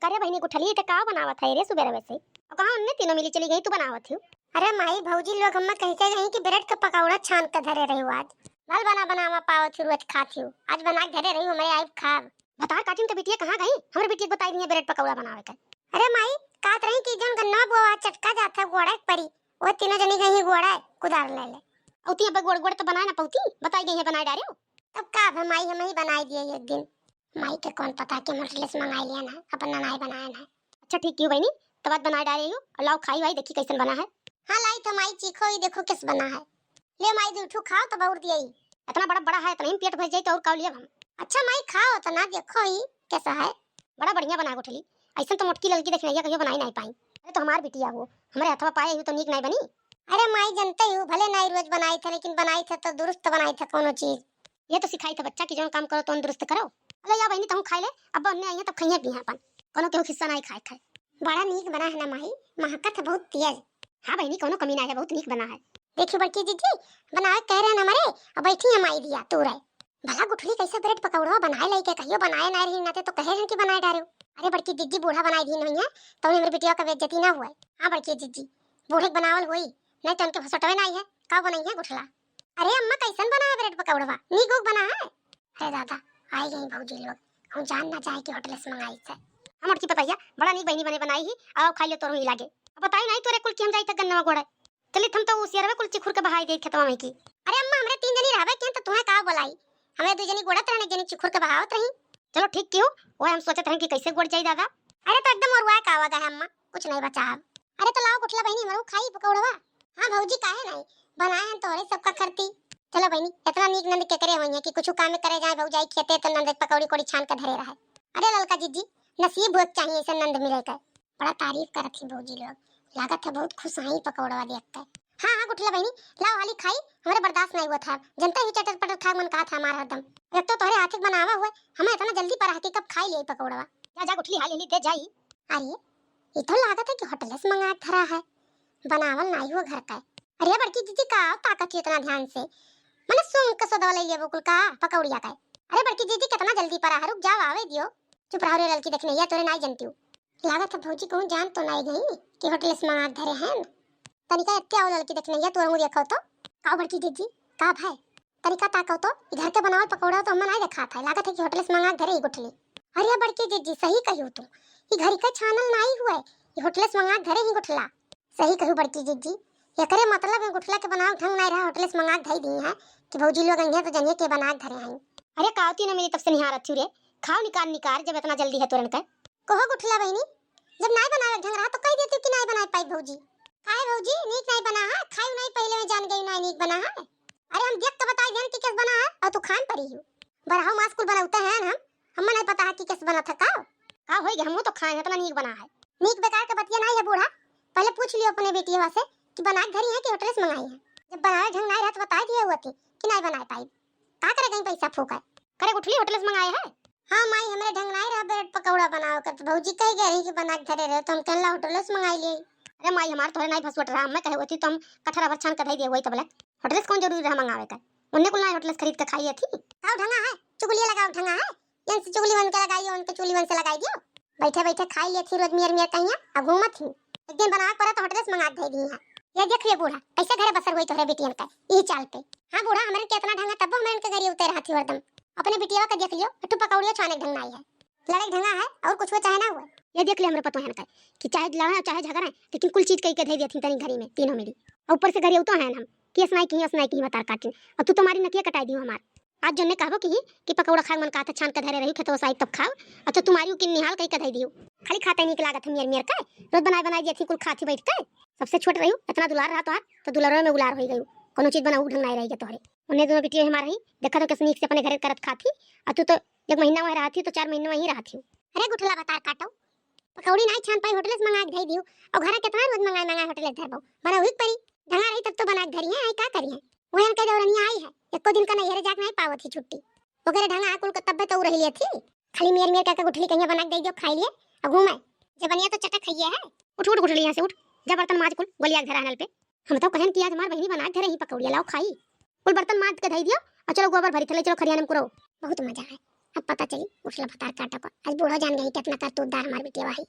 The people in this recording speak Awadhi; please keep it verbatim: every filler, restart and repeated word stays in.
करे बहिनी गुठली, ई त का बनावत है रे सुबेरवे से? अउ कहाँ उन्ने तीनों मिली चली गई, तू बनावत हिउ? अरे माई, भौजी लोग हम्मे कहि के गई कि ब्रेड के पकौड़ा छान के धरे रहिउ आज। भल बना बनावा पावत हिउ, रोज खात हिउ। आज बना के धरे रहिउ, हमरे आइब खाब। भतार काटिन के बिटिया कहाँ गई? हमरे बिटिया के बताई दिहे ब्रेड पकौड़ा बनावे के। अरे माई, कहत रही कि जौन गन्ना बोआ चटका जात है, गोड़े के परी। वो तीनों जनी गई गोड़े कुदार ले ले। अउती अब गोड़ गोड़ तो बनाए ना पौती, बताई गई है बनाए डारिउ। तब का अब माई, हमही बनाई दिए एक दिन। माई के कौन पता कि हम होटले से मंगाई लिया ना, अपन ननाई बनाए ना। अच्छा ठीक किउ बहिनी, तब आज बनाए डारे हिउ, अउ लाओ खाई वाई देखी कैसन बना है। हाँ लाई तो माई चीखो ही, देखो किस बना है। ले माई दू ठू खाओ तब अउर दिए ही। इतना बड़ा बड़ा है, इतना ही पेट भर जाई तो अउर का लिया हम। अच्छा माई खाओ तो ना देखो ही कैसा है। बड़ा बढ़िया बना गुठली, ऐसन तो मोटकी ललकी देखनैया कहियो बनाई नाई पाई। अरे तो हमार बिटिया हो, हमरे हथवा पाए हिउ तो नीक नाई बनी। अरे माई जनते हिउ, भले नाई रोज बनाई थे लेकिन बनाई थे तो दुरुस्त बनाई थे कोनो चीज। ये तो सिखाई थे बच्चा कि जौन काम करो तौन दुरुस्त करो। अरे या बहिनी तहूँ खाई ले, अब अन्ने आई है तब खइहे पीहे अपन, कोनो केहू खिस्सा नाई खाए खाए। बड़ा नीक बना है ना माई, महकत है बहुत तेज। हाँ बहिनी कौनो कमी नाई है, बहुत नीक बना है। देखी बड़की जीजी, बनावे कह रहे न हमरे, अब बैठी है माई दिया तू रहे। भला गुठली कैसे ब्रेड पकौड़ा बनाए लाई के कहियो बनाए ना रही, नाते तो कहे हैं कि बनाए डारे। अरे बड़की जीजी बूढ़ा बनाए दी नहीं है, तो हमरे बिटिया का बेइज्जती ना हुए। हाँ बड़की जीजी, बूढ़े के बनावल होई, नहीं तो उनके भसोटवे नाई है, का बनाई है गुठला। अरे अम्मा कैसन बना है ब्रेड पकौड़वा, नीक उक बना है? अरे दादा, आई गई भौजी लोग, हम जान ना जाए कि होटल से मंगाई से। हम अटकी पतैया, बड़ा नीक बहिनी बने बनाई ही, आओ खाई ले तोर ही लागे। अब बताई नहीं तोरे कुल की हम जाई तक गन्नवा गोड़े। चली हम तो उसियरवे कुल चिखुर के बहाई दे खेतवा में की। अरे अम्मा, हमरे तीन जनी रहबे के तो तुम्हें का बोलाई? हमें दू जनी गोड़त रहने, एक जनी चिखुर के बहावत रही। चलो ठीक कियो, वो हम सोचत रहे कि कैसे गोड़ जाई दादा। अरे तो एकदम और का आवा है अम्मा, कुछ नहीं बचा अब। अरे तो लाओ गुठला बहिनी, हमरो खाई पकौड़वा। हाँ भौजी, काहे नहीं, बनाए हम तोहरे सबका खरती। चलो बहिनी, इतना नीक नंद केकरे होई है कि कुछ काम में करे जाए भौजाई खेते तो नंद पकौड़ी कोड़ी छान के धरे रहे। अरे ललका जीजी, नसीब हुए के चाहिए ऐसे नंद मिले के। बड़ा तारीफ करत ही भौजी लोग, लागत है बहुत खुश आई पकौड़वा देख के। हाँ हाँ गुठला बहिनी, लाओ हाली खाई, हमरे बर्दाश्त नहीं हुआ था। जनता ही चटर पटर खाए मन कहा था हमारा हरदम। एक तो तोहरे हाथे के बनावा हुआ, हमें इतना जल्दी परा है कि कब खाई ले पकौड़वा। जा जा गुठली हाली हाली दे जाई। अरे, ई तो लागत है कि होटले से मंगा के धरा है, बनावल नाई हुआ घर का। अरे बड़की जीजी का ताकत इतना ध्यान से, मने सूंघ के सदवा ले लेबो कुल का पकौड़िया का। अरे बड़की जीजी कितना जल्दी परा है, रुक जाओ आवे दियो। चुप रहो रे ललकी देखनैया, तोरे नाई जनती हूँ। लागत है भौजी कहूँ जान तो नाई गई कि होटले से मंगा के धरे हैं। तनिका एत्ते आओ ललकी देखनैया, तू हमू देखो तो। का बड़की जीजी, का भाई? तनिका ताको तो, ई घर के बनावल पकौड़ा तो हमें नाई देखात है, लागत है कि होटले से मंगा के धरे ही गुठली। अरे बड़की जीजी, सही कहियो तू, ई घर के छानल नाई हुए, ई होटले से मंगा के धरे ही गुठला। सही कहू बड़की जीजी, एकरे मतलब है गुठला के बनावल ढंग नाई रहा, होटले से मंगा के धई दी है कि भौजी लोग अइहे तो जनिए के बना के धरे हैं। अरे कावती न मिली तब से निहारत थी रे, खाओ निकार निकार, जब इतना जल्दी है तोरन के। कहो गुठला बहिनी, जब नाई बनावे के ढंग रहा तो कह देती कि नाई बनाए पाई भौजी। काहे भौजी, नीक नाई बना है, खाई नाई पहले में जान गई नाई नीक बना है। अरे हम देख के बताई देन कि कैसे बना है और तू खान परी हो। बरहो मास कुल बनौते हैं हम, हमें नहीं पता है कि कैसे बना था का। का होई गे, हमहू तो खाए इतना नीक बना है। नीक बेकार के बतिया नाई है बूढ़ा, पहले पूछ लियो अपने बेटिया से कि बना के धरी है कि होटल से मंगाई है। जब बनावे ढंग नाई रहा तो बताई दिए हुआ थी कि नाई बनाए पाई। का करे कहीं पैसा फूका। करे गुठली होटल से मंगाए है? हाँ माई, हमरे ढंग नाई रहा ब्रेड पकौड़ा बनावे के, तो भौजी कह गए रही कि बना के धरे रहे, तो हम कहला होटल से मंगाई लिए। अरे माई, हमार तोहरे नाई भसुट रहा, मैं कहे होती तो हम कठरा भर छान के धई दिए हुई तबले। होटल से कौन जरूरी रहा मंगावे का? उन्ने कुल नाई होटल से खरीद के खाई थी। का ढंगा है? चुगलिया लगाओ ढंगा है? इनसे चुगली बन के लगाई, उनके चुगली बन से लगाई दियो। बैठे बैठे खाई लिए थी रोज मियर मियर कहिया, अब घूमत ही। एक दिन बनावे पड़ा तो होटल से मंगा के धई दी है। ये देख लियो बूढ़ा, कैसे घरे बसर हुई तोहरे बिटियन का, यही चाल पे। हाँ बूढ़ा, हमरन के इतना ढंगा तब्बो हमरन के गरियउते रहत ही हरदम। अपने बिटिया का देख लियो, एक ठो पकौड़ियो छाने के ढंग नाई है। लड़े के ढंगा है और कुछ वो चाहे ना हुआ। ये देख लियो हमरे पतोहन का कि चाहे लड़े चाहे झगड़े, लेकिन कुल चीज कई के धई देथिन तनी घरी में तीनों मिली। और ऊपर से गरियउतो हैं हम कि असनाई की असनाई की बतार काटिन। और तू तो मारी नकिया कटाई दियो हमार। आज जन्ने कहबो की कि पकौड़ा खाए मन कहत है, छान के धरे रही खेतवा से आई तब खाओ। अच्छा तुम्हारी उकिन निहाल कई के धई दियो। खाली खाते नीक लागत है मियर मियर के, रोज बनाए बनाए देथिन कुल खाथी बैठ के। सबसे छोट रही, इतना दुलार रहा तोहार, तो दुलारो में उलार होई गयो। कोनो चीज बनाऊ ढंग नाई रही गया तोहरे। उन्ने दोनों बिटिया हमार रही, देखा तो कैसे नीक से अपने घरे करत खाथी, और तू तो एक महीना वहीं रहती तो चार महीना वहीं रहती। अरे गुठला बतार काटो, पकौड़ी नाई छान पाई होटल से मंगा के धई दियो, और घर कितना रोज मंगाए मंगाए होटल से धरबो, बनाऊ ही परी। ढंगा रही तब तो बना के धरी है, आई का करी है। वहन के दौरनिया आई है, एको दिन का नैहरे जाके नाई पावत ही छुट्टी। ओकरे ढंगा कुल के तब्बे तो रही लिए थी। खाली मेर मेर करके गुठली कहिया बना के दे दियो, खाई लिए और घूमे। जबनिया तो चटक खइए है। उठ, उठ गुठली यहाँ से उठ, जा बर्तन माज कुल, गोलिया के धरा है नल पे। हम तो कहन कि आज हमार बहिनी बना के धरे ही पकौड़िया, लाओ खाई। कुल बर्तन माज के धई दियो और चलो गोबर भरी थले, चलो खरियाने में कुरो। बहुत मजा है, अब पता चली उठला भतार काटा पर। आज बूढ़ो जान गई कितना करतूतदार हमार बिटिया है।